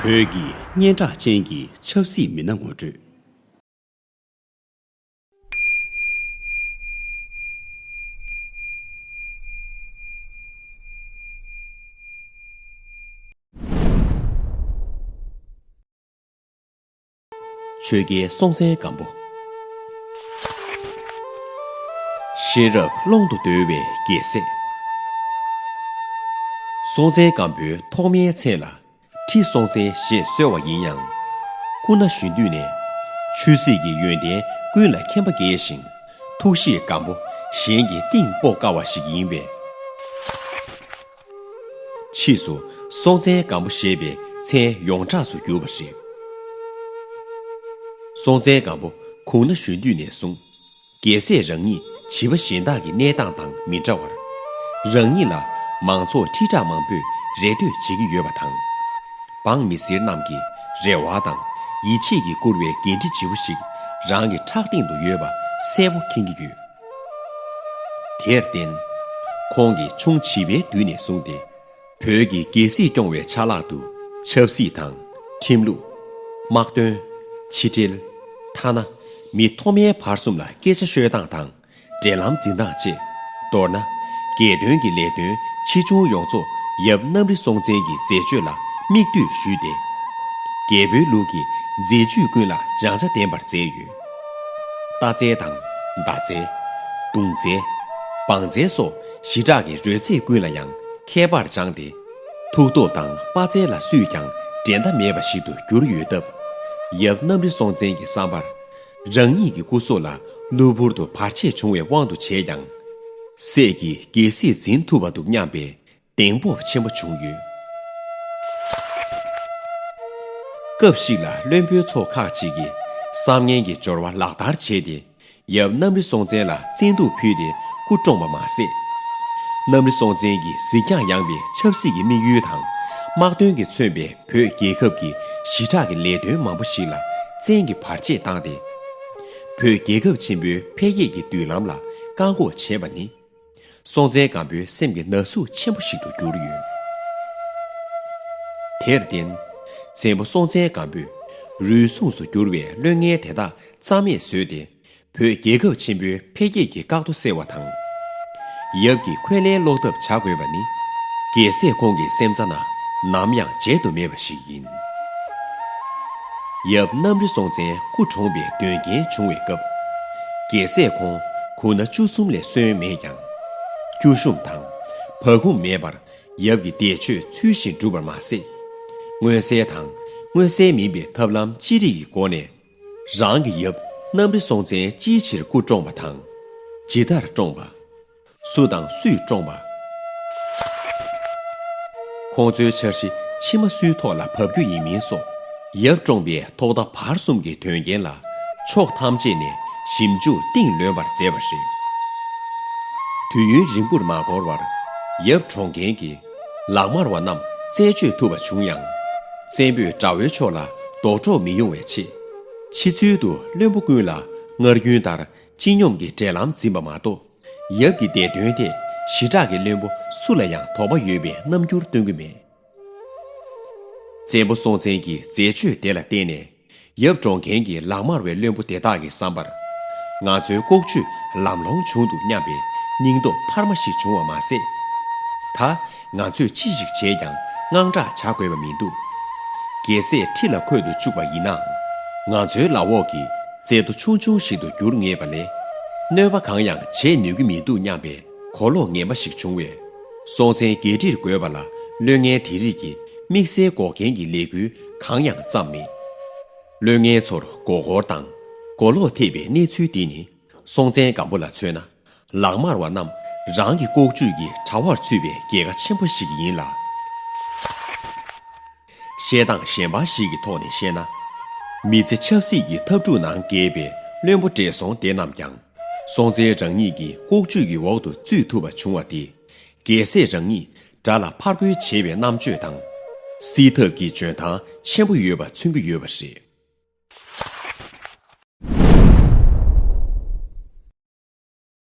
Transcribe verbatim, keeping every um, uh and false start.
བོད་ཀྱི་སྙན་གྲགས་ཅན་གྱི་ཆབ་སྲིད་མི་སྣ་ངོ་སྤྲོད། ཆོས་རྒྱལ་སྲོང་བཙན་སྒམ་པོ། ཤེས་རབ་ཀློང་དུ་བརྡོལ་བའི་རྒྱལ་སྲས། སྲོང་བཙན་སྒམ་པོའི་ཐོག་མའི་མཚན་ལ་ཁྲི་སྲོང་བཙན་ཞེས་གསོལ་བ་ཡིན་ཡང་། སྐུ་ན་གཞོན་དུས་ནས་ཆོས་སྲིད་ཀྱི་ཡོན་ཏན་ཀུན་ལ་མཁྱེན་པ་རྒྱས་ཤིང་། ཐུགས་གཤིས་སྒམ་པོ་གཞན་གྱི་གཏིང་དཔོག་དཀའ་བ་ཞིག་ཡིན་པས། ཕྱིས་སུ་སྲོང་བཙན་སྒམ་པོ་ཞེས་པའི་མཚན་ཡོངས་གྲགས་སུ་གྱུར་པ་རེད། སྲོང་བཙན་སྒམ་པོ་གོང་ན་གཞོན་དུས་ནས་བཟུང་། རྒྱལ་སྲས་རང་ཉིད་བྱིས་པ་གཞན་དག་གི་གནས་སྟངས་དང་མི་འདྲ་བར། རང་ཉིད་ལ་མང་ཚོགས་ཁྲི་ཕྲག་མང་པོས་རེ་ལྟོས་བྱེད་ཀྱི་ཡོད་པ་དང་། འབངས་མི་སེར་རྣམས་ཀྱི་རེ་བ་དང་ཡིད་ཆེས་ཀྱིས་བཀུར་བའི་འགན་འཁྲི་ལྗིད་པོ་ཞིག་རང་གི་ཕྲག་སྟེང་དུ་ཡོད་པ་གསལ་པོ་མཁྱེན་གྱི་ཡོད། དེར་བརྟེན། ཁོང་གིས་ཆུང་བྱིས་པའི་དུས་ནས་བཟུང་སྟེ། བོད་ཀྱི་རྒྱལ་སྲིད་སྐྱོང་བའི་ཆ་ལག་ཏུ་ཆབ་སྲིད་དང་། ཁྲིམས་ལུགས། དམག་དོན། ཕྱི་འབྲེལ། ཐ་ན། མི་མཐོ་དམན་བར་གསུམ་ལ་སྐད་ཆ་ཤོད་སྟངས་དང་། འབྲེལ་ལམ་འཛིན་སྟངས་བཅས། མདོར་ན། རྒྱལ་དོན་གྱི་ལས་དོན་ཆེ་ཆུང་ཡོངས་རྫོགས་ཡབ་གནམ་རི་སྲོང་བཙན་གྱི་མཛད་སྤྱོད་ལ་མིག་ལྟོས་ཞུས་ཏེ། རྒྱལ་པོའི་ལུགས་ཀྱི་མཛད་བྱུས་ཀུན་ལ་སྦྱང་བྱ་ལྡན་པར་མཛད་ཡོད། རྟ་རྩལ་དང་། མདའ་རྩལ། མདུང་རྩལ། བང་རྩལ་སོགས་ཞི་དྲག་གི་རོལ་རྩེད་ཀུན་ལ་ཡང་མཁས་པར་སྦྱངས་ཏེ། ཐུགས་སྟོབས་དང་དཔའ་རྩལ་ལ་སུས་ཀྱང་འགྲན་ཟླ་མེད་པ་ཞིག་ཏུ་གྱུར་ཡོད་སྟབས། ཡབ་གནམ་རི་སྲོང་བཙན་གྱི་བསམ་པར། རང་ཉིད་ཀྱི་སྐུ་སྲོག་ལ་གློ་བུར་དུ་བར་ཆད་བྱུང་བའི་དབང་དུ་བྱས་ཀྱང་། སྲས་ཀྱིས་རྒྱལ་སྲིད་འཛིན་ཐུབ་པ་འདུག་སྙམ་པའི་གདེང་སྤོབས་ཆེན་པོ་བྱུང་ཡོད། སྐབས་ཤིག་ལ་བློན་པོའི་ཚོགས་ཁག་ཅིག་གིས་བསམ་ངན་གྱི་སྦྱོར་བ་ལག་བསྟར་བྱས་ཏེ། ཡབ་གནམ་རི་སྲོང་བཙན་ལ་བཙན་དུག་ཕུལ་ཏེ་སྐུ་བཀྲོངས་པ་མ་ཟད། གནམ་རི་སྲོང་བཙན་གྱི་གཟིགས་རྒྱང་ཡངས་པའི་ཆབ་སྲིད་ཀྱི་དམིགས་ཡུལ་དང་། དམག་དོན་གྱིས་མཚོན་པའི་བོད་རྒྱལ་ཁབ་ཀྱི་ཞི་དྲག་གི་ལས་དོན་མང་པོ་ཞིག་ལ་བཙན་གྱིས་བར་ཆད་བཏང་སྟེ། བོད་རྒྱལ་ཁབ་ཆེན་པོའི་འཕེལ་རྒྱས་ཀྱི་མདུན་ལམ་ལ་བཀག་འགོག་བྱས་པ་ནི། སྲོང་བཙན་སྒམ་པོའི་སེམས་ཀྱི་ན་ཟུག་ཆེན་པོ་ཞིག་ཏུ་གྱུར་ཡོད། དེར་བརྟེན། བཙན་པོ་སྲོང་བཙན་སྒམ་པོས་རུལ་སུངས་སུ་གྱུར་བའི་བློན་ངན་དེ་དག་རྩ་མེད་བཟོས་ཏེ། བོད་རྒྱལ་ཁབ་ཆེན་པོའི་འཕེལ་རྒྱས་ཀྱི་བཀག་རྡོ་སེལ་བ་དང་། ཡབ་ཀྱི་འཁོན་ལན་སློག་ཐབས་བྱ་དགོས་པ་ནི། རྒྱལ་སྲས་ཁོང་གི་སེམས་རྩ་ན་ནམ་ཡང་བརྗེད་དུ་མེད་པ་ཞིག་ཡིན། ཡབ་གནམ་རི་སྲོང་བཙན་སྐུ་གྲོངས་པའི་དོན་རྐྱེན་བྱུང་བའི་སྐབས། རྒྱལ་སྲས་ཁོང་དགུང་ན་བཅུ་གསུམ་ལས་སོན་མེད་ཀྱང་། སྐྱོ་ཤུམ་དང་བག་འཁུམས་མེད་པར་ཡབ་ཀྱི་འདས་མཆོད་ཚུལ་བཞིན་བསྒྲུབས་པར་མ་ཟད། མངོན་གསལ་དང་མངོན་གསལ་མིན་པའི་ཐབས་ལམ་ཅི་རིགས་ཀྱི་སྒོ་ནས། རང་གི་ཡབ་གནམ་རི་སྲོང་བཙན་ཅིའི་ཕྱིར་སྐུ་བཀྲོངས་པ་དང་། ཇི་ལྟར་བཀྲོངས་པ། སུ་དང་སུས་བཀྲོངས་པ། ཁོང་ཚོའི་འཆར་གཞི་ཕྱི་མ་སུའི་ཐོག་ལ་བབས་རྒྱུ་ཡིན་མིན་སོགས། ཡབ་བཀྲོངས་པའི་ཐོག་མཐའ་བར་གསུམ་གྱི་དོན་རྐྱེན་ལ་ཕྱོགས་ཐམས་ཅད་ནས་ཞིབ་འཇུག་གཏིང་ལོན་པར་མཛད་པ་རེད། དུས་ཡུན་རིང་པོར་མ་འགོར་བར་ཡབ་གྲོངས་རྐྱེན་གྱིས་ལག་དམར་བ་རྣམས་རྩད་གཅོད་ཐུབ་པ་བྱུང་ཡང་། བཙན་པོས་དགྲ་བོའི་ཕྱོགས་ལ་ལྡོག་གྲོགས་མི་ཡོང་བའི་ཆེད། ཕྱི་ཚུལ་དུ་བློན་པོ་ཀུན་ལ་སྔར་རྒྱུན་ལྟར་སྤྱི་སྙོམས་ཀྱི་འབྲེལ་ལམ་འཛིན་པ་མ་གཏོགས། ཡབ་ཀྱི་འདས་དོན་ཐད་ཞི་དྲག་གི་བློན་པོ་སུ་ལ་ཡང་དོགས་པ་ཡོད་པའི་རྣམ་འགྱུར་སྟོན་གྱི་མེད། བཙན་པོ་སྲོང་བཙན་གྱི་མཛད་སྤྱོད་དེ་ལ་བརྟེན་ནས། ཡབ་གྲོངས་མཁན་གྱི་ལག་དམར་བའི་བློན་པོ་དེ་དག་གི་བསམ་པར། ང་ཚོའི་ལྐོག་ཇུས་ལམ་ལྷོང་བྱུང་འདུག་སྙམ་པའི་སྙིང་སྟོབས་འཕར་མ་ཞིག་བྱུང་བ་མ་ཟད། ད་ང་ཚོས་ཅི་ཞིག་བྱས་ཀྱང་དངངས་སྐྲག་བྱ་དགོས་པ་མི་འདུག་རྒྱལ་སྲས་ཁྲི་ལ་འཁོད་དུ་བཅུག་པ་ཡིན་ནའང་། ང་ཚོའི་ལག་འོག་གི་རྩེ་རྡོ་ཆུང་ཆུང་ཞིག་ཏུ་འགྱུར་ངེས་པ་ལས། གནོད་པ་གང་ཡང་བྱེད་ནུས་ཀྱི་མི་འདུག་སྙམ་པའི་གོ་ལོག་ངན་པ་ཞིག་བྱུང་བས། སྲོང་བཙན་རྒྱལ་ཁྲིར་འགོད་པ་ལ་བློན་ངན་དེ་རིགས་ཀྱིས་དམིགས་བསལ་འགོག་རྐྱེན་གྱི་ལས་འགུལ་གང་ཡང་བརྩམས་མེད། བློན་ངན་ཚོར་མགོ་སྐོར་དང་མགོ་ལོག་ཐེབས་པའི་གནས་ཚུལ་འདི་ནི། སྲོང་བཙན་སྒམ་པོ་ལ་མཚོན་ན། ལག་དམར་བ་རྣམས་རང་གི་ལྐོག་ཇུས་ཀྱི་དྲ་བར་ཚུད་པའི་རྒྱལ་ཁ་ཆེན་པོ་ཞིག་ཡིན་ལ། བཤད་སྟངས་གཞན་པ་ཞིག་གི་ཐོག་ནས་བཤད་ན། མི་ཚེ་ཆབ་སྲིད་ཀྱི་འཐབ་འཁྲུག་ནང་རྒྱལ་བའི་བློན་པོ་བགྲེས་སོང་དེ་རྣམས་ཀྱང་། སྲོང་བཙན་རང་ཉིད་ཀྱི་ལྐོག་ཇུས་ཀྱི་འོག་ཏུ་བཙུད་ཐུབ་པ་བྱུང་བ་དེ། རྒྱལ་སྲས་རང་ཉིད་དགྲ་ལ་ཕར་རྒོལ་བྱེད་པའི་རྣམ་དཔྱོད་དང་། སྲིད་ཐབས་ཀྱི་འཇོན་ཐང་ཆེན་པོ་ཡོད་པ་མཚོན་གྱི་ཡོད་པ་རེད།